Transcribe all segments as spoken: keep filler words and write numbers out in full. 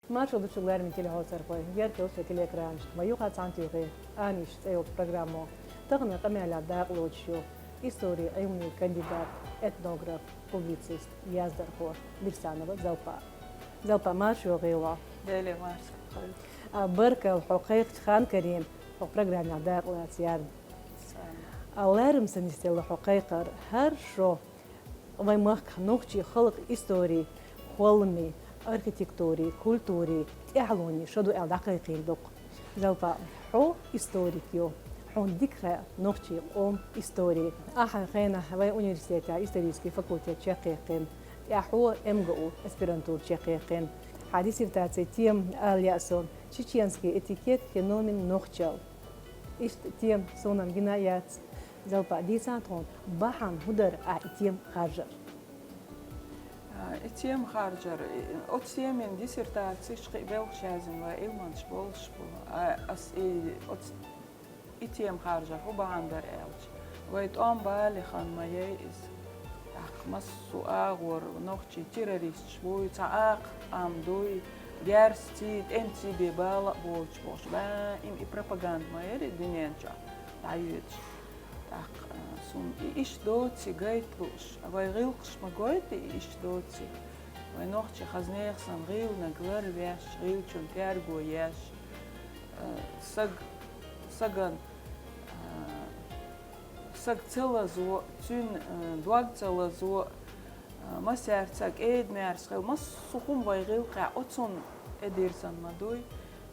Маршал ду шуга, лераме телехьоцархой, геркал шо телеэкранашка. Вай юха цхьана тӀехье «Аниш» цӀи йолча программо. Тахан къамаьлах дакъа лоацаш ю историн Ӏилман кандидат, этнограф, публицист, яздархо Бирсанова Залпа. Залпа, марша йоагӀийла. Даьла марша йоагӀийла. А, баркал хьо кхайкхача хана карийна, хьо программах дакъа лаца ярна. Сана. А, лерам санна йистелла хьо кхайкхар. ХӀара шо вай мехка нохчий халкъа истори, хоалами, архитектури, культури, тӀаьхьалонни шо ду аьнна дӀакхайкхийна ду-кх. Залпа, хьо историк ю, хьона дика хаьа нохчий къоман истори. Ахьа хьайна вай университета исторически факультет чакхъяьккхина, тӀехьо МГУ аспирантура чакхъяьккхина. Хьа диссертаци тема ала лаьа сона «Чеченский этикет, феномен нохчал». Иштта тема сона-м гина яц. Залпа, дийца тхона, бахьан фу дар ахь и тема харжар? А, и тема харжар, и, оцу темин диссертацеш кхин а белхаш язйина вай Ӏилманчаш болуш бу. А, ас и, оц-, и тема харжар хӀун бахьан дара аьлча, вай тӀом бале хан ма яй иза. ТӀаккха массо а агӀор нохчий террористаш буй, цхьа акха къам дуй, герзаций, тӀемаций бен бала а боцуш бохуш, даим и пропаганда ма яра и дуьнен чохь дӀайоьдуш. ТӀаккха, а, суна и иштта доций гайта лууш, вай гӀиллакхаш ма гойтий и иштта доций. Вай нохчий хаза нехан санна гӀийланиг ларвеш, гӀийлачун терго еш, а, саг, саган, а, саг ца лазо, цуьнан, а, дог ца лазо, а, массаьрца кӀеда-маьрса хила, массо а хӀума вай гӀиллакхехь оцунна тӀедирзина ма дуй.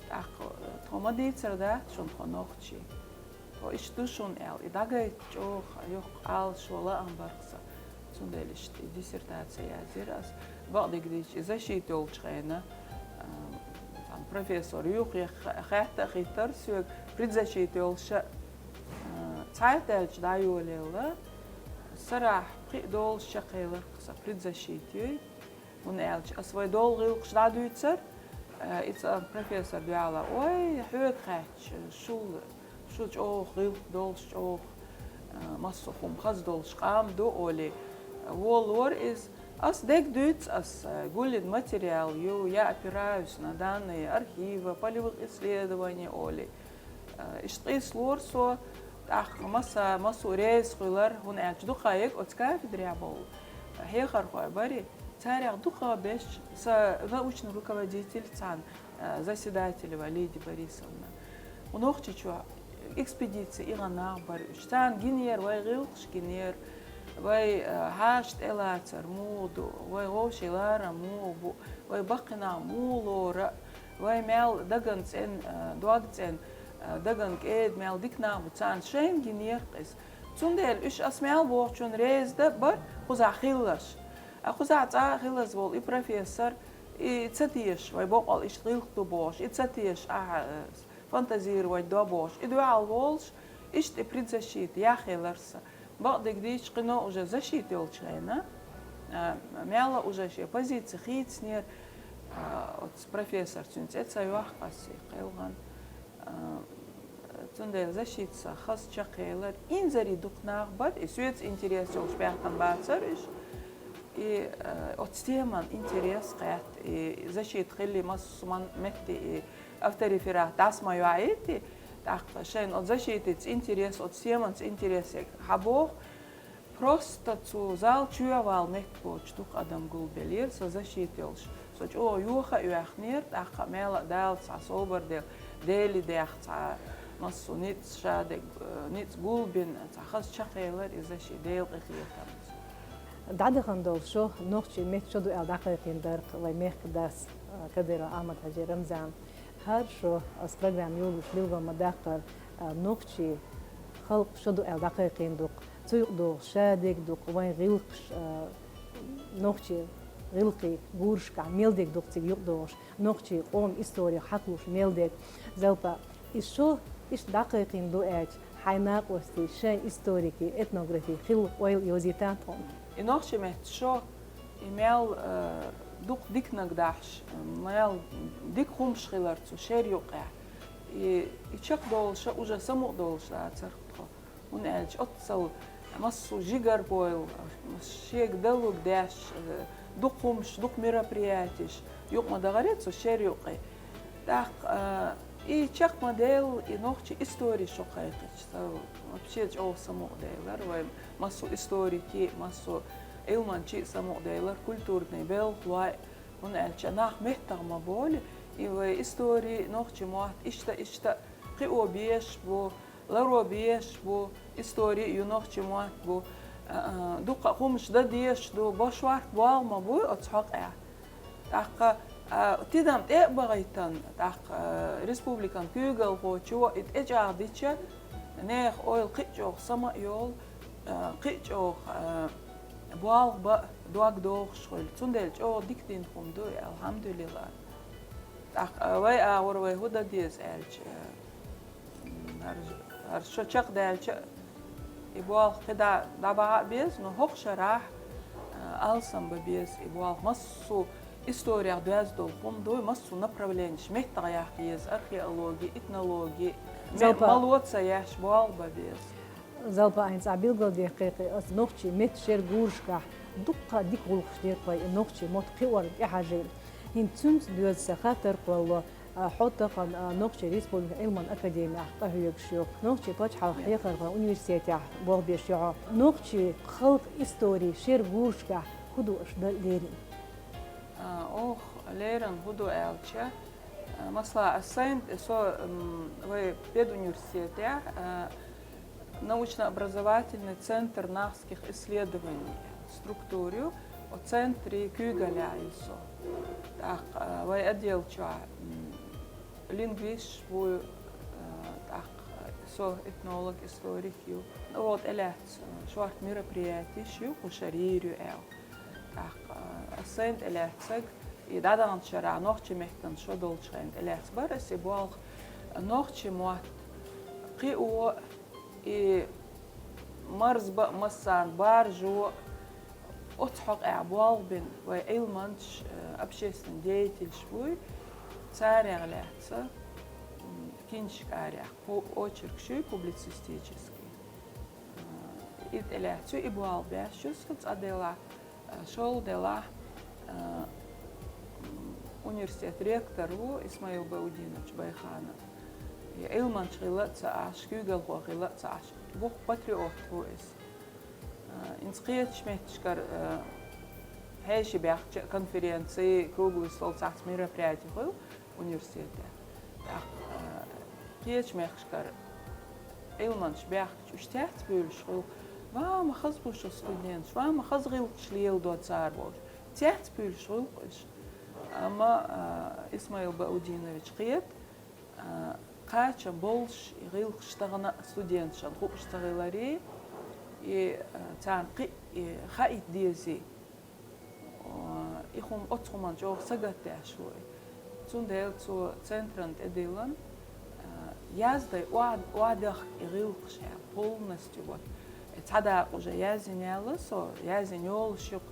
ТӀаккха, а, тхо ма дийцар дац шуна тхо нохчий. Тхо иштта ду шуна аьлла, и дӀагайта чӀогӀа йоккха Ӏалашо, лаам бара-кх сан. Цундела иштта и диссертаци язйира ас. Бакъдерг дийцича, и защита йолчу хенахь, а, цхьана профессора юххе ха-, хаьтта а хиттира соьга, предзащита йолуш а, а, цхьайтталча дӀайолаелла, сарахь пхиъ долуш чекхъелира-кх сан предзащита юй. ХӀунда аьлча ас вай долу гӀиллакхаш дӀадуьйцура, э, и цӀа профессор дуьхьал: «Ой, хьоьга хаьттича, шул, шу чӀогӀа гӀиллакх долуш, чӀогӀа, э, массо а хӀума хаза долуш къам ду», — олий, волора иза. Ас дерг дуьйцу, ас, э, гулйина материал ю, я опираюсь на данные архива, полевых исследований, олий. Э, иштта къийсалора со, тӀаккха масса, массо а реза хуьлура, хӀунда аьлча дукха ерг оцу кафедрехь болу хьехархой бара. Царех дукхах берш сан научный руководитель цхьана, э, заседателева Лидия Борисовна. Нохчийчохь экспедици, и гӀан нах бара уьш. Царна гинера вай гӀиллакхаш, гинера вай, э, хьаша тӀелацар муха ду, вай вовшийн ларам муха бу, вай баккхий нах муха лору, вай мел дагна цӀена, э, дог цӀена, э, дагна кӀеда мел дика нах бу, царна шайна гинера иза. Цундела уьш ас мел бохучунна реза дан бара, кхузахь хилларш. А кхузахь цкъа а хилаза волу и профессор, и ца теша, вай боккъал иштта гӀиллакх ду бохуш, и ца теша, ахьа, э, фантазировать до бохуш, и дуьхьал волуш, иштта и предзащита яхъелира сан. Бакъдерг дийцича, кхин а уже защита йолчу хенахь, а, мелла а уже шен позици хийцинера, а, оцу профессор цуьнан цӀе ца йоккху ас и кхелхана. А, цундела защита сан хаза чекхъелира. Инзаре дукха нах бара, и соьца интерес йолуш баьхкина бацара уьш. И, а, оцу теман интерес кхетта, и защита хилли массо а метте и автореферат дӀаса ма йоӀийти, тӀаккха шайна оцу защитица интерес, оцу теманца интерес ерг хьабоху. Просто цу зал чоьхьа вала меттиг боцуш дукха адам гулбеллера, со защита йолуш. Со чӀогӀа йоха а йоьхнера, тӀаккха мелла а Дала цхьа собар делла, Деле дехна цхьа массо а ницкъ ша дерг, э, ницкъ гулбина, цхьа хаза чекхъелира и защита Делан къинхетамца. ДӀадахана долу шо нохчийн меттан шо ду аьлла дӀакхайкхийна дара-кх вай мехкан дас, а, Кадыров Ахьмад-Хьаьжин Рамзан. ХӀара шо, ас программа йолуш билгал ма-даккхара, а, нохчийн халкъан шо ду аьлла дӀакхайкхийна ду-кх. Цу юкъадогӀуш ша дерг ду-кх, вайн гӀиллакхаш, а, нохчийн гӀиллакхийн гурашкахь мел дерг ду-кх цига юкъадогӀуш, нохчийн къоман историх хьакхалуш мел дерг. Залпа, и шо иштта дӀакхайкхийна ду аьлча, хьайн накъостий, шайн историкий, этнографий хилла ойла йовзийтахьа тхуна. И нохчийн меттан шо, и мел, э, дукха диканиг дахьаш, мел дика хӀумаш хилар цу шеран юккъехь. И, и чекхдолуш а, уже самукъадолуш дацара тхо. ХӀунда аьлча оццул массо а жигара бойла, шега далург деш, э, дукха хӀумаш, дукха мероприятеш, Юкъ ма дахаре цу шера юкъе. ТӀаккха, а, и чекх ма делла, и нохчий истори шо кхайкхича, со вообще чӀогӀа самукъаделар, вай массо историки, массо Ӏилманчи самукъаделар, культурный белхалой, хӀунда аьлча нах меттах ма болу, и вай истори, нохчий мотт, иштта, иштта, кхио безаш бу, ларо безаш бу, истори ю, нохчий мотт бу, а, а, дукха хӀумаш дан дезаш ду, бошварт болх ма буй оцу хьокъехь. ТӀаккха, а, тидам тӀе а бахийтина, тӀаккха, а, республикан куьйгалхочо и тӀечӀагӀдича, нехан ойла кхин а чӀогӀа сама а йолу, а, кхин а чӀогӀа, а, болх бан дог дохуш хуьлу. Цундела чӀогӀа дика дина хӀума ду и, алхьамдулиллахӀ. ТӀаккха, а, вай агӀор вай хӀун дан деза аьлча, а, ХӀара, хӀара шо чекхдаьлча, и болх кхидӀа дӀабахьа а беза, но хӀокху шарахь, а, алсам бан беза и болх. Массо а историх доьзна долу хӀума ду, массо а направленеш меттах яккха еза, археологи, этнологи, ме-, Залпа. Мало ца еш болх бан беза. Залпа, хӀинца ахь билгалдаьккхи, аса нохчий меттан шеран гурашкахь дуккха а дика гӀуллакхаш дира тхо и нохчий мотт кхиорна тӀехьажийна. ХӀинца цуьнца доьзна сан хаттар кхоллало, а, хьо тахана, а, Нохчийн Республикан Ӏилман академехь къахьоьгуш ю. Нохчийн пачхьалкхан хьехархойн университетехь болх беш ю хьо. Нохчийн халкъан историн шеран гурашкахь хӀун ду аша дан лерина? А, оха лерина хӀун ду аьлча, а, масала, ас сайна, со, м, вай педуниверситетехь, а, научно-образовательный центр нахских исследований структура ю, оцу центран куьйгалла ю со. ТӀаккха, а, вай отдел чохь, м, лингвисташ бу, а, тӀаккха со этнолог, историк ю. Вот, тӀелаьцна, а, шорта мероприятеш ю, кху шарахь йийр ю аьлла. ТӀаккха, а, ас сайна тӀелаьцнарг, и дӀадаханчу шарахь нохчийн меттан шо долчу хенахь тӀелаьцна бара ас и болх, нохчийн мотт кхио, и марзбан а, массарна баржо, оцу хьокъехь болх бина вай Ӏилманчаш, э, общественный деятелаш буй, царех лаьцна, м, киншка арахь, пу-, очеркаш ю публицистический. Э, и тӀелаьцна ю, и болх беш ю со цкъа делахь, э, шолгӀа делахь, э, м, университет ректор ву Исмаил Баудинович Байханов. И Ӏилманча хилла а ца Ӏаш, куьйгалхо хилла а ца Ӏаш, воккха патриот ву иза. А, хӀинца кхечу метташкара, а, хьеший баьхча конференци, круглый стол, цхьацца мероприяти хуьлу университетехь. ТӀаккха, а, кхечу мехкашкара Ӏилманчаш баьхча уьш цецбуьйлуш хуьлу: «Ва, ма хаза бу шун студенташ, ва, ма хаза гӀиллакхаш леладо цара», — бохуш. Цецбуьйлуш хуьлу уьш. Амма, а, Исмаил Баудинович кхета, а, кхачам болуш и гӀиллакхаш тахана а студенташна хууш ца хиларе, и, а, царна кхин а, и, хаийта дезий. А, и хӀума, оцу хӀуманна чӀогӀа сагатдеш ву и. Цундела цо центрана тӀедиллина, а, яздай охьа-, охьадахка и гӀиллакхаш аьлла, полностью вот. Цхьа дакъа уже яздина яьлла со, яздина йолуш ю-кх.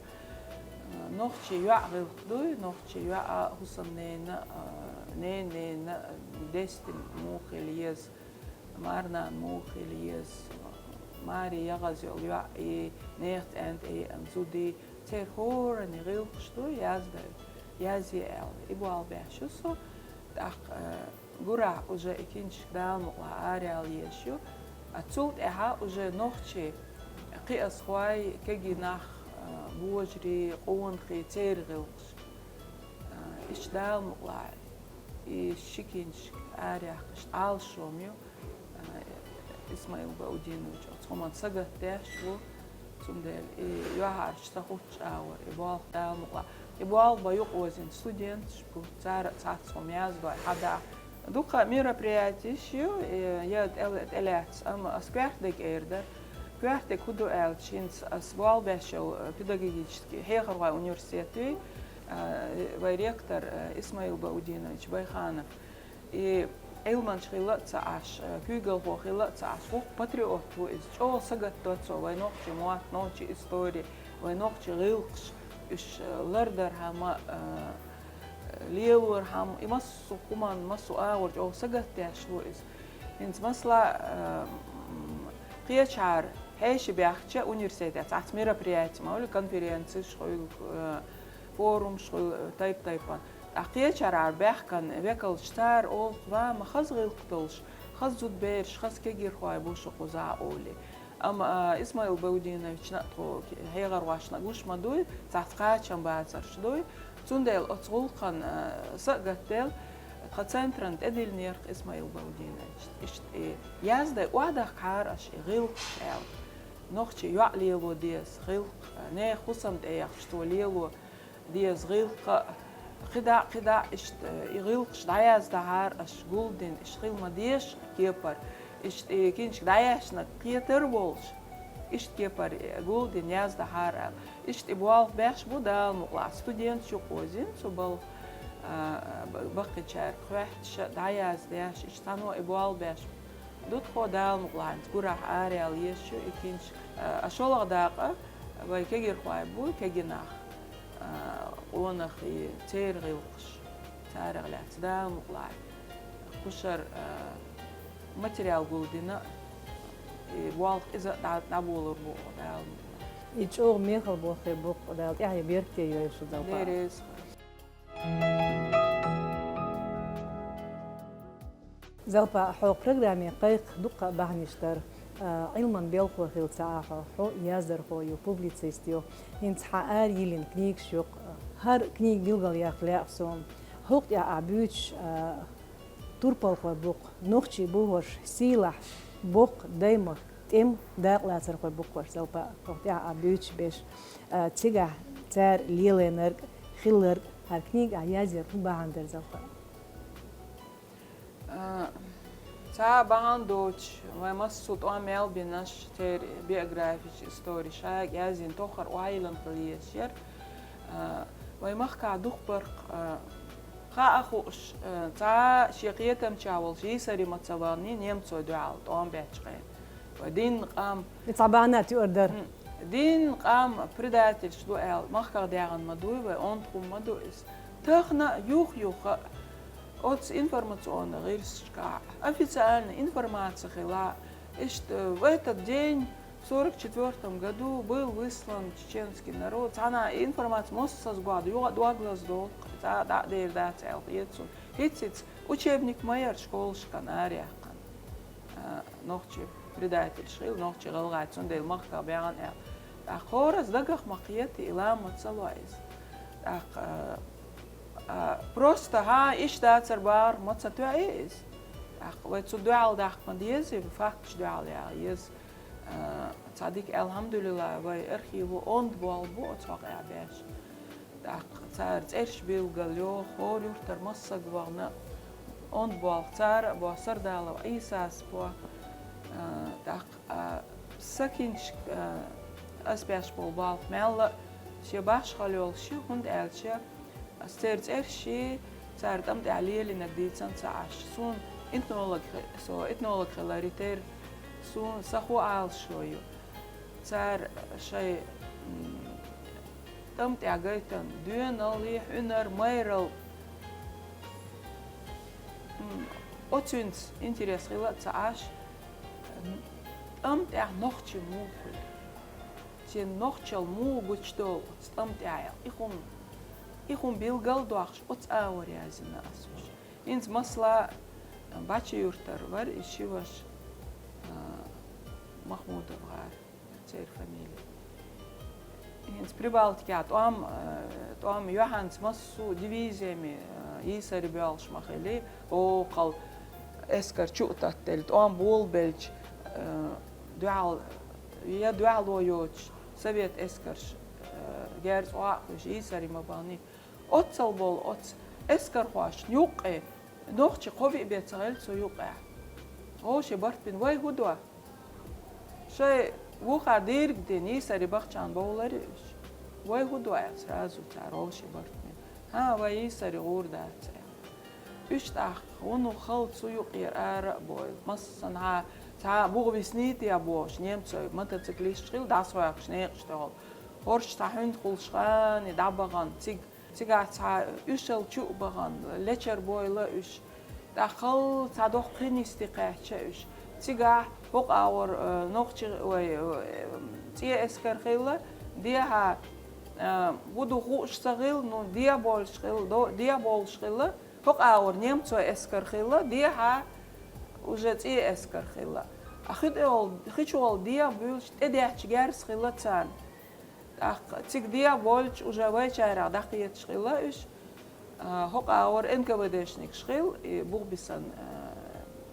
Нохчийн йоӀ гӀиллакх дуй, нохчийн йоӀа, хӀусамненан, а, ненан ненан, а, дестина муха хила еза, марнана муха хила еза, маре ягӀаз йолу йоӀ и, нехан цӀенна тӀееана зуда и, церан хӀораннан гӀиллакхаш дуй, яздай, язъе аьлла. И болх беш ю со, тӀаккха, а, гурахь уже и киншка, Дала мукълахь, араяла езаш ю. А цул тӀаьхьа уже нохчий кхиазхой, кегий нах, а, божарий, къонахий, церан гӀиллакхаш. А, иштта, Дала мукълахь, и ши киншка араяьккхича, Ӏалашо ю, а, Исмаил Баудинович оцу хӀуманна сагатдеш ву. Цундела и юьхьӀаьржа ца хӀуттуш агӀор, и болх, Дала мукълахь. И болх бан юкъаозийна студенташ бу, цара а цхьацца хӀума яздой хьадахь. Дукха мероприятеш ю, э, я тӀе-, тӀелаьцна, амма ас коьртаниг эр дара. Коьртаниг хӀун ду аьлча, хӀинца ас болх беш йолу, э, педагогический хьехархойн университет юй, э, вай ректор, э, Исмаил Баудинович Байханов. И Ӏилманча хилла а ца Ӏаш, куьйгалхо хилла а ца Ӏаш, воккха патриот ву иза. ЧӀогӀа сагатдо цо вайн нохчийн мотт, нохчийн истори, вайн нохчийн гӀиллакхаш, уьш лардархьама, лелорхьама, и массо а хӀуманна, массо а агӀор чӀогӀа сагатдеш ву иза. ХӀинца, масала, кхечахьара хьеший баьхча университетехь цхьацца мероприяти ма хуьлу, конференцеш хуьлу, форумаш хуьлу, тайп-тайпана. ТӀаккха кхечаргӀар баьхкан векалш цар олу, ва ма хаза гӀиллакх долуш, хаза зудабераш, хаза кегийрхой бу шу кхузахь олий. Амма, а, Исмаил Баудиновична а тхо хьехархошна а гуш ма дуй, цхьацца кхачам бацарш дуй. Цундела оцу гӀуллакхана, а, са а гатделла, тхан центрана тӀедиллинера-кх Исмаил Баудинович. Иштта и яздай охьадахкахьара аша и гӀиллакхаш аьлла. Нохчий йоӀ лело деза гӀиллакх, нехан хӀусам тӀеяхча цо лело деза гӀиллакх, кхидӀа а, кхидӀа а, иштта и гӀиллакхаш дӀаяздахьара аша гулдина, иштта хила ма деза кепара, иштта и киншка дӀаяьшнарг кхетар а волуш, иштта кепара гулдина яздахьара аьлла. Иштта и болх беш бу, Дала мукъалахь, студенташ юкъа вазийна цу бал-, а, б-, баккхийчаьрга хоьттуш а, дӀаяздеш, иштта цхьанне а и болх беш бу. Ду тхо, Дала мукъалахь, гурахь араяла езаш ю и киншка. А, шолгӀа дакъа вай кегийрхой бу, кегий нах, а, къонахий, церан гӀиллакхаш, царах лаьцна, Дала мукъалахь, кхушара, а, материал гулдина, и болх иза а дӀа-, дӀаболур бу, Дала мукъалахь. И чӀогӀа мехала болх хир бу-кх, Дала тӀаьхье беркате йойла шу, Залпа. Дела реза хуьлда. Залпа, хьо программе кхайкха дуккха а бахьанаш дара. А, Ӏилман белхо хилла ца Ӏа хьо, хьо яздархо ю, публицист ю. ХӀинца хьан арайиллина книгаш ю-кх. ХӀара книга билгалъяккха лаьа суна. ХӀокху тӀехь Ӏа буьйцуш, а, турпалхой бу-кх, нохчий бу хӀорш, сийлахь, боккха, даймахка, тӀеман дакъалацархой бу-кх хӀорш, Залпа, хӀокху тӀехь Ӏа буьйцуш берш. А, цигахь цара лелийнарг, хилларг, хӀара книга ахь язъярна хӀун бахьана дара, Залпа? А, цхьа бахьана доцуш, вай массо а тӀом мел бинарш, церан биографиш, историш, ша язйина тохар охьайиллина хила езаш яра. А, вай махкахь дукха барх, а, хаа а хууш, а, цхьа шен кхетамча волуш йийсаре ма ца вахний немцойн дуьхьал тӀом беттачу хенахь. Вай динна къам. И цхьа бахьана туьар дара. М, динна къам предательш ду аьлла, махках даьхна ма дуй вай, онда хӀума ма ду иза. Тахана а, юх-юха а оцу информационни гӀирсашкахь официальни информаци хила, иштта, в этот день, в сорок четвёртом году, был выслан чеченский народ. Цхьана информаци массаза гӀо ду, юха а дог лазадолу-кх, цкъа дӀа а дер дац аьлла хета суна. ХӀинца-хӀинца учебник ма яра школашкахь араяьккхина. А, нохчий предательш хилла, нохчий гӀалгӀай, цундела махках баьхна аьлла. ТӀаккха хӀоразза дагах ма кхета, и лам ма ца ло иза. ТӀаккха, а, а, просто, хӀа, иштта дацара бахарх ма ца тоьа иза. ТӀаккха вай цу дуьхьал дахка ма деза, факташ дуьхьал яха еза. А, цхьа дика, алхьамдулиллахӀ, вай архиво онда болх бу оцу хьокъехь беш. ТӀаккха цара цӀерш билгалйо, хӀора юьртара массаг а вахана, онда болх цара а бо, Сардалов Ӏийсас бо. А, тӀаккха, а, са киншка, а, ас беш болу болх мелла а шен башхалла йолуш ю, хӀунда аьлча ас церан цӀерш а, цара тӀам тӀехь лелийнарг дийцина ца Ӏаш. Суна этнолог хи-, со этнолог хиларе терра, суна сан хӀун Ӏалашо ю. Цара шайн, м, тӀам тӀехь гайтина доьналлий, хьуьнар, майралла. М, оцуьнца интерес хила а ца Ӏаш, м, тӀам тӀехь нохчи муха хуьлу? Шен нохчалла муха гучудолу оцу тӀам тӀехь? И хӀума, и хӀума билгал а дохуш, оцу агӀор язйина ас уьш. ХӀинца масала, Бачи-Юьртара вара и ши ваша, а, Махмудов гӀара. Церан фамили. ХӀинца Прибалтикехь тӀом, э, тӀом юьхьанца массо а дивизиями, э, йийсаре боьлхуш ма хили, окхал эскар чу а таттаделла, тӀом болабелча, э, дуьхьал, я дуьхьало йоцуш, совет эскарш, э, герз охьа а хуьйш, йийсаре ма бахний. Оццал болу оцу эскархошна юккъе нохчи кхо-виъ бен ца хилла цу юккъехь. Вовшийн барт бина, вай хӀун до? Шайн вуха дийриг дина, йийсаре бахчана бовларе уьш. Вай хӀун до аьлла, сразу цара вовшийн барт бина. ХӀан, вай йийсаре гӀур дац аьлла. Уьш тӀаккха вуно хала цу юккъера ара а бойла. Массанхьа цхьа буха виснийта я бохуш, немцой мотоциклисташ хилла, дӀасахьоькхуш некъаш тӀехула. ХӀорш цхьа хьуьнда хуьлуш гӀани дӀабахана цига. Цигахь цхьа уьшалла чу а бахана, лечар бойла уьш. ТӀаккха хала цхьа доккха хи нисде кхаьчча уьш. Цигахь хӀокху агӀор, э, нохчи, вай, э, цӀе эскар хилла, дехьа А, гӀо ду хууш ца хилла, ну, де болуш хилла, до-, де болуш хилла, хӀокху агӀор немцойн эскар хилла, дехьа уже цӀен эскар хилла. А хи тӀехула, хи чухула де буьйлуш тӀедетташ герз хилла царна. ТӀаккха цига де болчу уже вайчарах дӀакхеташ хилла уьш. А, хӀокху агӀор Н К В Д-шникаш хилла, и Бухбисан, а,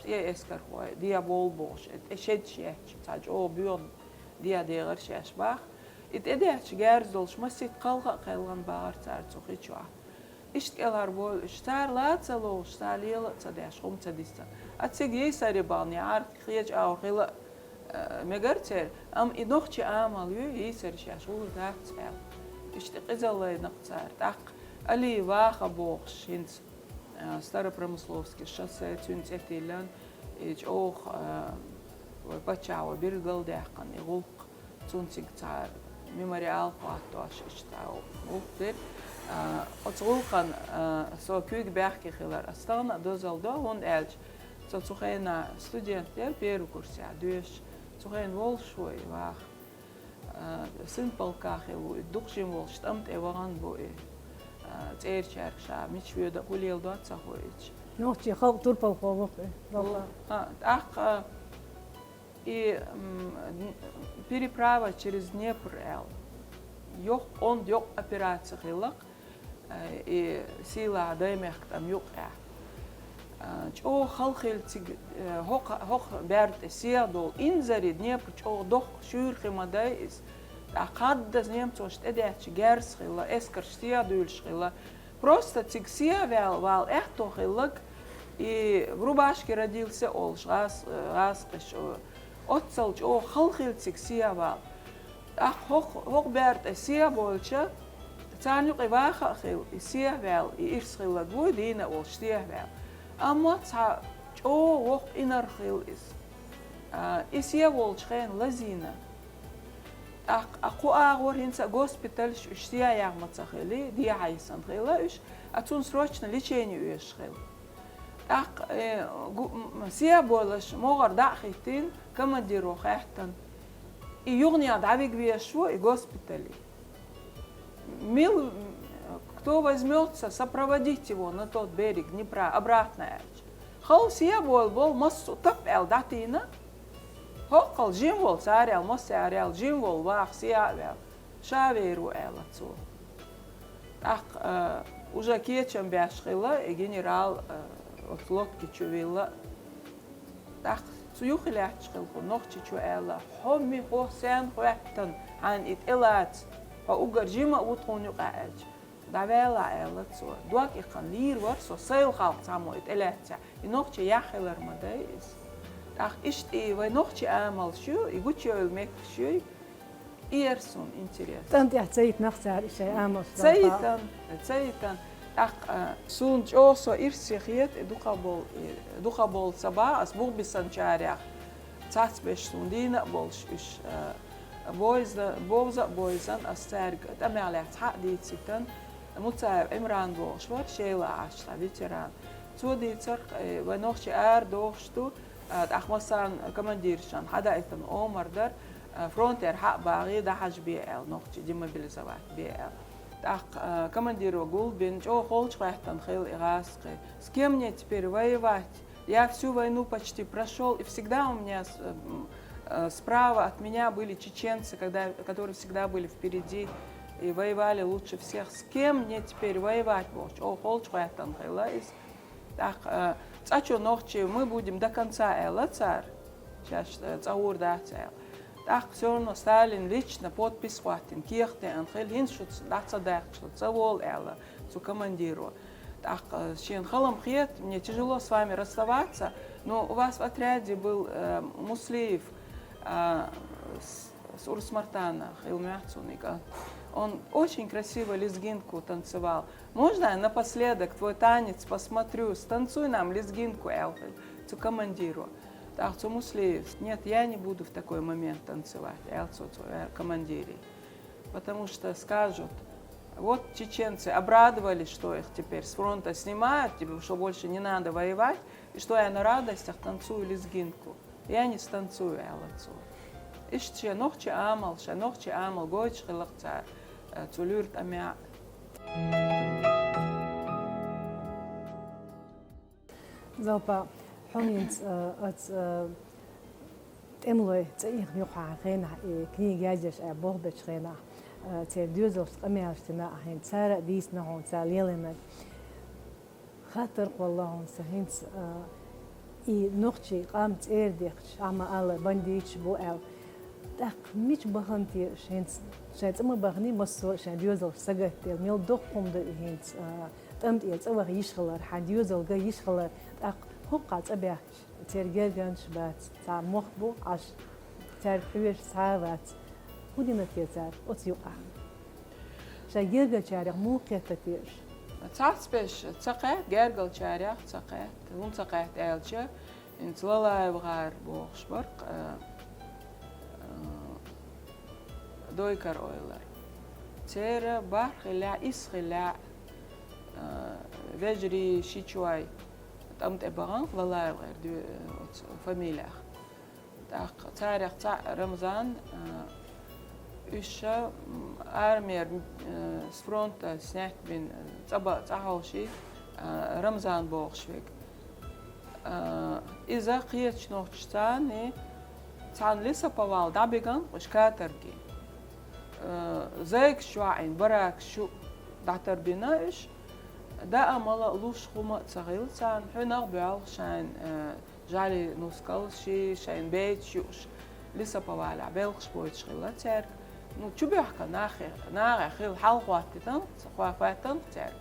цӀен эскархой, де болу бохуш, тӀе шедаш етташ, цхьа чӀогӀа боьха де дехира шаьш боху. И тӀедетташ герз долуш масийтта кхалха а кхелхина бахара цара цу хи чохь. Иштта кӀелхьарбойла уьш. Цара ла а ца ловзуш, цара лела а ца деш, хӀума ца дисна. А цига йийсаре бахана яхьара, кхечу агӀор хила а, э, мегара церан, амма и нохчийн амал ю, йийсаре шаьш гӀур дац аьлла. Иштта къизаллина-кх цара. ТӀаккха Али Ваха бохуш хӀинца, э, Старопромысловский шоссе, цуьнан цӀе тиллина, и чӀогӀа, э, вай паччахьо билгалдаьккхина и гӀуллакх. Цунна цига цхьа мемориал хӀоттош, иштта гӀуллакх дира. А, оцу гӀуллакхана, а, со куьйга баьхкина хилар ас тахана а дозалла до, хӀунда аьлча со цу хенахь студент дара, первый курсехь доьшуш. Цу хенахь волуш ву и Ваха. А, сын полка хилла ву и, дукха жима волуш, тӀам тӀе вахана ву и. А, цӀерачаьрга ша мича воьду а, хӀун леладо а ца хуьйцуш. Нохчийн халкъан турпалхо ву и, полка. А, тӀаккха, И, м, переправа через Днепр аьлла. Йоккха онда, йоккха операци хилла-кх, э, и сийлахь Даймехкан тӀам юккъехь. Э, чӀогӀа хала хилла цига, э, хӀокху, хӀокху баьрга тӀе сехьа долу инзаре, Днепр чӀогӀа доккха, шуьйра хи ма дай иза. ТӀаккха хаддаза немцоша тӀедетташ герз хилла, эскарш сехьа дуьйлуш хилла. Просто цига сехьа ваьлла вала аьтто хилларг, и в рубашке родился олуш гӀаз-, гӀазкхаша, оццал чӀогӀа хала хилла цига сехьа вала. ТӀаккха хӀокху, хӀокху баьрга тӀе сехьа болча, царна юкъа и Ваха а хилла, и сехьа ваьлла, и ирс хилларг вуй, дийна а волуш сехьа ваьлла. Амма цхьа чӀогӀа воккха инарх хилла иза. А, и сехьа волчу хенахь лазийна. ТӀаккха а кху агӀор хӀинца а госпитальш уьш сехьа яьхна ма ца хили, дехьа йисина хилла уьш, а цунна срочно лечение оьшуш хилла. ТӀаккха, э, гу-, м, сехьа болуш могӀара дӀа а хӀиттийна, командиро хаьттина: «И юханехьа дӀавига везаш ву и госпитале? Мила, кто возьмётся сопроводить его на тот берег Днепра обратно?» — аьлча. Хала сехьа болу болу массо а тап аьлла дӀатийна. ХӀоккхул жима волу, цара аьлла, массара аьлла, жима волу Ваха сехьа а ваьлла, ша вер ву, аьлла цо. ТӀаккха, а, уже кечам беш хилла и генерал, а, оцу лодки чу вилла. ТӀаккха цу юххе лаьтташ хилла хӀу Нохчичо аьлла: «Хьо ми, хьо сен хӀоьттина, хьайна и тӀелаца? Хьо уггар жима а ву тхуна юкъахь», — аьлча. «ДӀаваьлла», — аьлла цо. Дог иккхина лийр вара со, сайла халкъ цхьаммо и тӀелаьццехь. И нохчи яхь хилар ма дай иза. ТӀаккха иштта и вай нохчи амалш ю, и гучуевлла меттигаш ю, и яра суна интерес. ТӀан тӀехь ца йитинехь цара и шайн амалш? Ца йитина, ца йитина. ТӀаккха, а, суна чӀогӀа со ирсе хета, и дукха болу, и дукха болу ца баха, ас бухбисанчарех цхьацца беш суна дийна а болуш уьш, а, бовза-, бовза а бовзан, ас цаьрга тӀамехь лаьцна хьа а дийцитан, Муцаев Ӏимран бохуш вара, Шелахь Ӏаш цхьа ветеран. Цо дийцарх, э, вай нохчий арадохуш ду, а, тӀаккха массарна командиршна хьадаийтина омар дара, а, фронтера хьа а багӀий, дӀахьажа бе аьлла, нохчий демобилизовать бе аьлла. ТӀаккха, а, командиро гулбина, чӀогӀа холчу хӀоьттина хилла и гӀазкхи. «С кем мне теперь воевать? Я всю войну почти прошёл, и всегда у меня с-, м, э, справа от меня были чеченцы, когда, которые всегда были впереди и воевали лучше всех. С кем мне теперь воевать?» — бохуш, чӀогӀа холчу хӀоьттина хилла иза. ТӀаккха, э, цкъачу нохчий: «Мы будем до конца», — аьлла цара. Шаьш, э, цӀа гӀур дац аьлла. ТӀаккха всё равно Сталин лично подпись хӀоттийна, кехат деана хилла, хӀинца шу дӀа ца даьккхича, ца волу аьлла цу командиро. ТӀаккха, э, шена хала-м хета: «Мне тяжело с вами расставаться, но у вас в отряде был, э, Муслиев, а, с-, с Урус-Мартана, хила моьтту суна и кӀант. Он очень красиво лезгинку танцевал. Можно я напоследок твой танец посмотрю? Станцуй нам лезгинку», — аьлла хилла цу командиро. ТӀаккха цу Муслиевс: «Нет, я не буду в такой момент танцевать», — аьлла цо цу, э, командире. «Потому что скажут: вот чеченцы обрадовались, что их теперь с фронта снимают, теперь, что больше не надо воевать, и что я на радостях танцую лезгинку. Я не станцую», — аьлла цо. Иштта шен нохчи амал, шен нохчи амал гойтуш хилла-кх цара. Цу луьра тӀамехь. Залпа, хьо хӀинца, а, оцу, а, тӀемалой цӀа ийхина юкъахь хенахь, и книга язъеш а болх бечу хенахь, а, церан доьзалшца къамелаш дина а хьуна, цара а дийцина хьуна цара лелийнарг. Хаттар кхолла хьуна сан хӀинца, а, и нохчийн къам цӀера дехча, ахьа ма-аллара, бандиташ бу аьлла. ТӀаккха мича бахана те уьш хӀинца? Шайн цӀа ма баханий массо а шайн доьзалш сагатделла. Мел доккха хӀума ду и хӀинца, а, тӀам тӀера цӀа ваха йиш хилар, хьан доьзал ган йиш хилар. ТӀаккха хӀокху цӀа баьхкича, церан гергарнаш бац, цхьа мох бу Ӏаш, цаьрга хьоьжуш цхьа а вац. ХӀун дина те цара оцу юкъахь? Шайн гергарчарех муха кхетта те уьш? Цхьацца берш ца кхетта, гергарчарех ца кхетта. ХӀунда ца кхетта аьлча, хӀинца Лалаев гӀар бохуш бара, а, а, Дойкар ойлар. Церан бархӀ хиллехь, исс хиллехь, а, вежарий, шичой тӀам тӀе бахана Лалаев гӀеран оцу фамилех. ТӀаккха царех цхьаъ Рамзан, а, уьш ша, м, армера, м, э, с фронта снять бина, э, цӀа ба-, цӀа хьовший, а, Рамзан бохуш верг. А, иза кхечу нохчашца цхьаьна Лесоповал дӀабигна уьш каторге. Э, зайгаш чохь Ӏийна, баракаш чу дӀатарбина уьш. Даа мала а луш хӀума а ца хилла царна, хьуьнах а боьлху шайна, э, жӀаьлин нускалш, шайна бецаш юуш, Лесоповалехь белхаш бойтуш хилла цаьрга. Ну, чубоьхка нахе-, нахе хилла хьал хӀоттийтина, хӀо-, хӀоьттина цаьрга.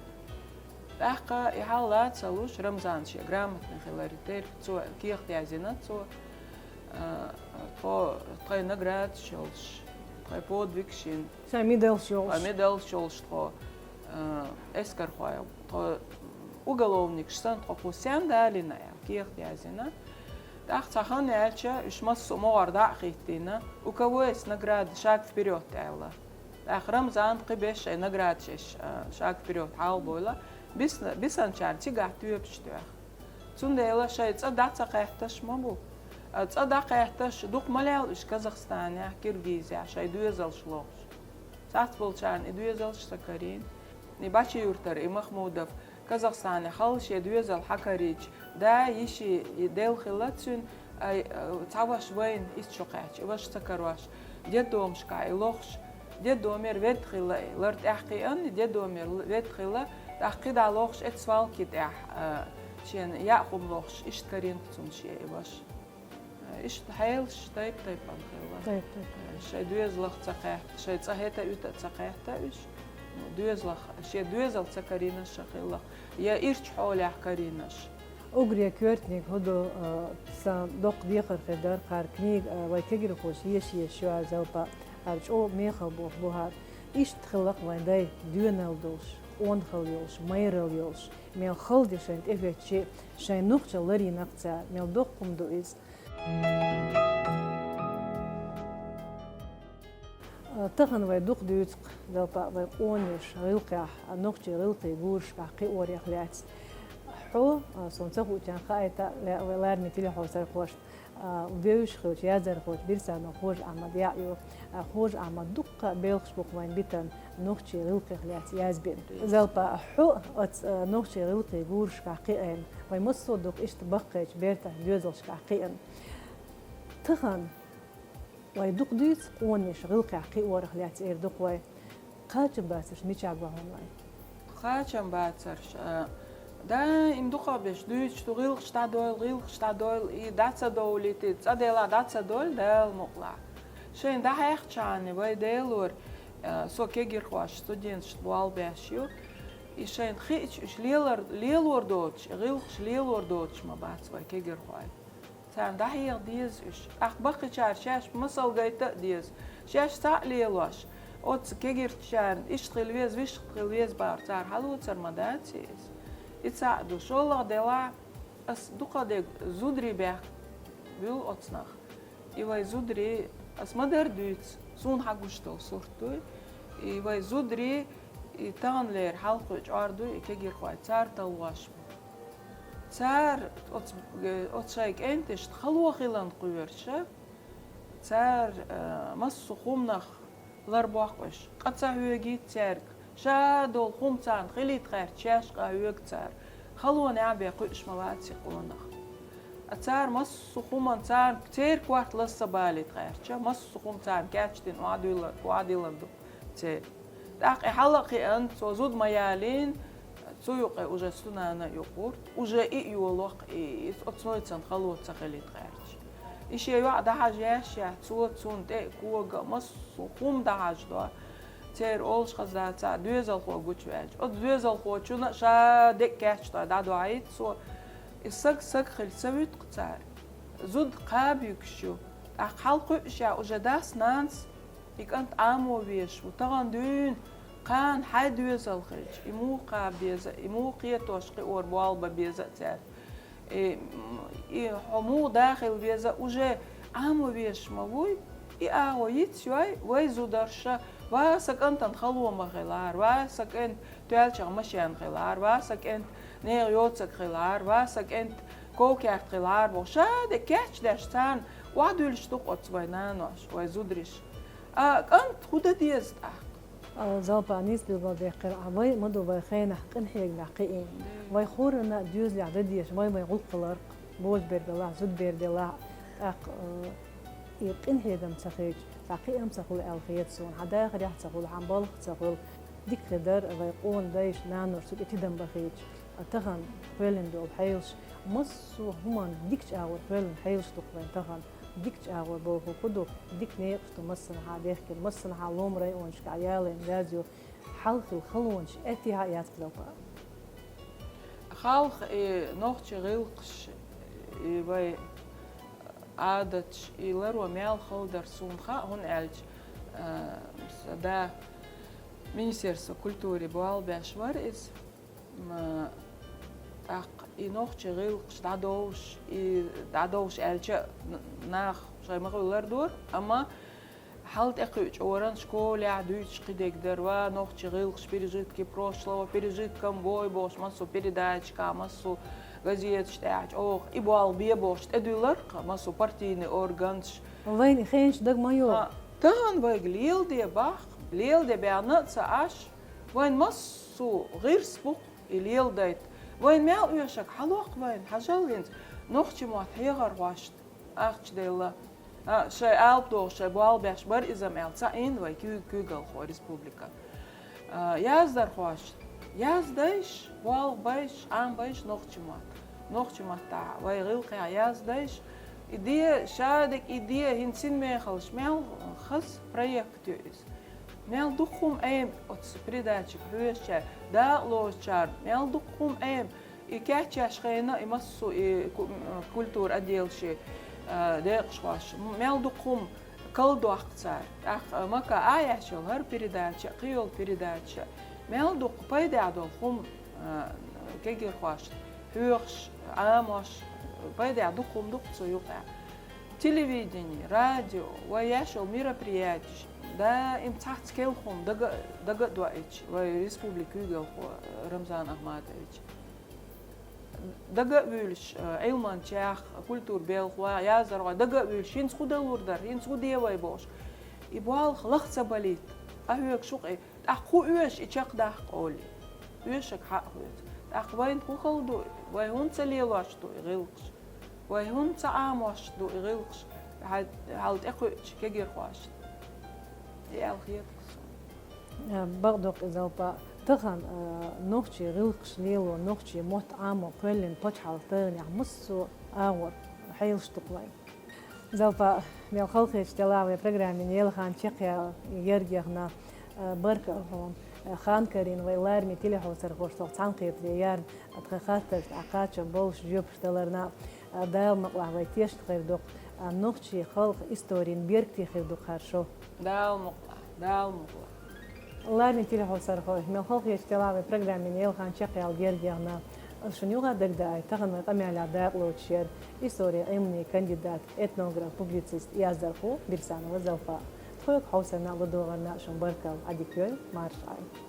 ТӀаккха и хьал ла ца луш, Рамзан шен грамотный хиларе терра, цо кехат яздина цо, а, тхо, тхайн наградаш йолуш, тхайн подвигаш йина. Шайн медалш йолуш. Тхайн медалш йолуш тхо, а, эскархой, тхо уголовникаш санна, тхо кху сен далийна аьлла, кехат яздина. ТӀаккха цхьа хан яьлча, уьш массо а могӀар дӀа а хӀиттийна, у кого есть награда, шаг вперёд аьлла. ТӀаккха Рамзан кхин беш шайн наградаш еш, а, шаг вперёд хьалабойла, бисна-, бисанчарна цигахь тоьпаш тоьхна. Цундела шайн цӀа дӀа ца кхетташ ма бу. А, цӀа дӀакхетташ дукха ма лел уьш Казахстанехь, Киргизехь, шайн доьзалш лохуш. Цхьацца болчарна и доьзалш ца карийна. И Бачи-Юртара, и Махмудов Казахстане хала шен доьзал хьакарийча, да, йиши, и делла хилла цуьнан, ай, а, цхьа ваша вайна, иштта шо кхаьчча, и ваша ца карош, детдомашкахь и лохуш, детдомера ведда хилла и, лар тӀаьхьа кхиъна, и детдомера л-, ведда хилла, тӀаккха кхидӀа лохуш эцу свалки тӀехь, а, шена яа хӀума лохуш, иштта карийна цунна шен и ваша. Иштта хьелаш тайп-тайпана хилла. Тайп-тайпана. Шайн доьзалах ца кхетта, шайн цӀа хӀета а, уьта а ца кхетта уьш. Доьзалах, шен доьзал ца карийнарш а хилла, я ирчу хьолехь карийнарш. Уггаре коьртаниг хӀун ду, а, сан доккха дехар хир дара, хӀара книга, а, вайн кегирхоша еша-еша ю хӀара, Залпа, хӀара чӀогӀа мехала болх бу хӀара. Иштта хилла-кх вайн дай доьналла долуш, къонахалла йолуш, майралла йолуш, мел хала де шайна тӀехӀоьттича, шайн нохчалла ларйина-кх цара, мел доккха хӀума ду иза. Тахана вай дукха дуьйцу-кх, Залпа, вайн къоналлаш гӀиллакхехь, нохчийн гӀиллакхийн гурашкахь кхиорах лаьцна. Хьо, а, суна ца хуучарна хаийта, ла-, вай лараме телехьовсархошна, а, вевзаш хиллачу яздархочу Бирсанов Хож-Ахьмадан яа ю. А, Хож-Ахьмадан дуккха а белхаш бу-кх вайн битина нохчийн гӀиллакхех лаьцна язбина. Залпа, хьо оцу, а, нохчийн гӀиллакхийн гурашкахь кхиийна, вай массо а ду-кх иштта баккхийчу бертан доьзалшкахь кхиийна. Тахана вай дукха дуьйцу къоналлаш гӀиллакхехь кхиорах лаьцна, эр ду-кх вай. Кхачам бацарш мичахь го хьуна вайн? Кхачам бацарш, а, даим дукхахберш дуьйцуш ду, гӀиллакхаш дӀадойла, гӀиллакхаш дӀадойла, и дӀа ца довлийта, цӀа делахь дӀа ца дойла, Дала мукъалахь. Шайна дӀахьаьхча хьуна вай Делора, а, со кегирхошна, студенташна болх беш ю. И шайна хиъча, уьш лелар-, лелор доцуш, и гӀиллакхаш лелор доцуш ма бац вай кегирхой. Царна дӀахьеха деза уьш. ТӀаккха баккхийчара шаьш масал гайта а деза. Шаьш цхьаъ лелош, оцу кегирчарна иштта хила веза, вуьшта хила веза бахар цара хьалоцур ма дац иза. И цхьаъ ду. ШоллагӀа делахь, ас дукха дерг зударий баьхна буьллу оцу нах. И вай зударий, ас ма-дарра дуьйцу, суна хьагуш долу сурт дуй. И вай зударий, и таханлера хьалхе чӀор дуй, и кегирхой, цара таллош бу. Цара оцу, оцу шайн кӀенташна хало хиларна кхоьруш, цара, а, массо а хӀуманах Лар боккхуш, къа ца хьоьгийта цаьрга, ша долу хӀума царна хилийта гӀерташ, шаьш къа хьоьгу цара. Халонехь бен кхуьуш ма вац и къонах. А цара массо а хӀуманна царна церан корта лаза ца балийта гӀерташ, массо а хӀума царна кечдина охьадуьйлар, охьадиллар ду церан. ТӀаккха и хьала а кхиъна, цо зуда ма ялийна, цу юкъе уже цу нана а юкъурт, уже и а йолох, и, и оцу нуьйцан хало ца хилийта гӀерташ. И шен йоӀ дӀахьажа яьшшехь, цо цунна тӀе а кога а, массо а хӀума дӀахьажадо. Церан олуш хаза дацахь, доьзалхо гучуваьлча, оцу доьзалхочунна а ша дерг кечдой дӀадохьийта цо. И саг саг хила ца вуьту-кх цара. Зуда кхаба юьгуш ю. ТӀаккха хьалакхуьуш а уже дас-нанас и кӀант Ӏамо везаш ву. Тахана дуьйна кхана хьайн доьзал хилча, и муха кхаба беза, и муха кхетош кхиор болх бан беза а цаьрга. И, и хьо муха дахийла веза, уже Ӏамо везаш ма вуй, и агӀо йицйой, вай зударша, ва сан кӀантана хало ма хилара, ва сан кӀант тоьллачохь машен хилара, ва сан кӀант нехан йоцург хилара, ва сан кӀант ков-керт хилара бохуш, ша дерг кечдеш царна охьадуьллуш ду-кх оцу вай нанош, вай зударша. А кӀант хӀун дан деза тӀаккха? А, Залпа, нийса билгалдаьккхира, а вай ма ду вай хенахь къинхьегамехь кхиийна. Вай хӀоранна а доьзалехь дан дезаш, вай-вайн гӀуллакх хиларх, божабер делахь, зудабер делахь, тӀаккха, а, и къинхьегам ца хилча, цхьа кхиам ца хуьлу аьлла хета суна, хьан дахарехь а ца хуьлу, хьан балхах а ца хуьлу. Дика хир дара вай къона дайша, наноша цу тӀе тидам бахийтича, а тахана кхоьллина долу хьелаш, массо а хӀуманна дикачу агӀор кхоьллина хьелаш ду-кх вайн тахана. Дикачу агӀор бохург хӀун ду, дика некъаш ду массанхьа дехкина, массанхьа ломан районашкахь ялийна, язйо, хьалха хилла халонаш аьттехьа а яц-кх, Залпа. Хьалха и нохчийн гӀиллакхаш, и вай Ӏадаташ, и ларо мел хала дара суна хаьа, хӀунда аьлча, а, сан да Министерство культуры болх беш вара иза. М, тӀаккха и нохчийн гӀиллакхаш дӀадовш, и дӀадовш аьлча, н-, нах шайн ма-хуьллара дора, амма хьал тӀекхуьучу оран школехь дуьйцуш кхидерг дара, ва нохчийн гӀиллакхаш, пережитки прошлого, пережиткам бой бохуш, массо а передачашкахь, массо а газеташ тӀехь чӀогӀа и болх бе бохуш тӀедуьллура-кх массо а партийный органаш. Вайна и хенаш дага ма йо. А, тахана вайга леладе боху, леладе баьхна а ца Ӏаш, вайн массо а гӀирс бу-кх и леладайта. Вайн мел оьшург хьалоккху вайна, хьажал хӀинца, нохчийн мотт хьехархошна ахча делла. А, шайн алапа догӀуш, шайн болх беш бара иза-м аьлла, ца Ӏийна вай куьйг-, куьйгалхо республикан. А, яздархошна, яздайша, болх байша, Ӏамабайша нохчийн мотт. Нохчийн маттахь вай гӀиллакхехь яздайша. И де, шадерг и де, хӀинца синмехаллаш мел хаза проект ю иза. Мел дукха хӀума Ӏема оцу передачиг хьоьжучаьрга, дакъалоцучарна, мел дукха хӀума Ӏема. И кечъеш хенахь, и массо а и ку-, м, культура отделаши, а, декъашхоша, м, мел дукха хӀума калдоккху цара. ТӀаккха, а, мака а еш йолу хӀара передача, кхин йолу передача, мел дукха пайдехь долу хӀума, а, кегирхошна хьоьхуш, Ӏамош, пайдехь дукха хӀума ду-кх цу юкъахь. Телевидение, радио, вай еш йолу мероприятеш, даим цхьацца келла хӀума дага, дага а доуьйтуш, вай республикан куьйгалхо Рамзан Ахматович. Дага а вуьйлуш, Ӏилманчех, культуран белхех, яздархой дага а вуьйлуш, хӀинца хӀун далур дара, хӀинца хӀун де вай бохуш. И болх лаха ца балийта, къахьоьгуш ву-кх и, тӀаккха хӀун оьшу и чекхдаккха олий? Оьшург хьаъ хьоьцу. ТӀаккха вайна хӀун хала ду, вай хӀунда ца лелош ду и гӀиллакхаш? Вай хӀунда ца Ӏамош ду и гӀиллакхаш хьал, хьал тӀекхуьучу кегирхошна? И аьлла хета-кх суна. Э, бакъдоккху иза, Залпа. Тахана, э, нохчийн гӀиллакхаш лело, нохчийн мотт Ӏамо кхоьллина пачхьалкхан тайпанехь массо а агӀор хьелаш ду-кх вайн. Залпа, мел халахеташ делахь вай программин ялхан чекхъяла герга яхна, э, баркалла хьуна, э, хан карийна вай лараме телехьовсархошца цхьаьнакхетарехь, тхан хаттаршна кхачам болуш жоьпаш даларна, э, Дала мукъалахь вай тешна хир ду-кх, э, нохчийн халкъан историн бергти хир ду-кх хӀара шо. Дала мукъалахь, Дала мукъалахь. Лараме телехьовсархой, мел халахеташ делахь вай программин ялхан чекхъяла герга яхна. Ас шуна юха а дагадаийта, тахана вайн къамелехь дакъалоцуш яра историн Ӏилманийн кандидат, этнограф, публицист, яздархо Бирсанова Залпа. Тхоьга хьовсарна а, ладогӀарна а шуна баркалла, Ӏадика йойла, марша Ӏойла.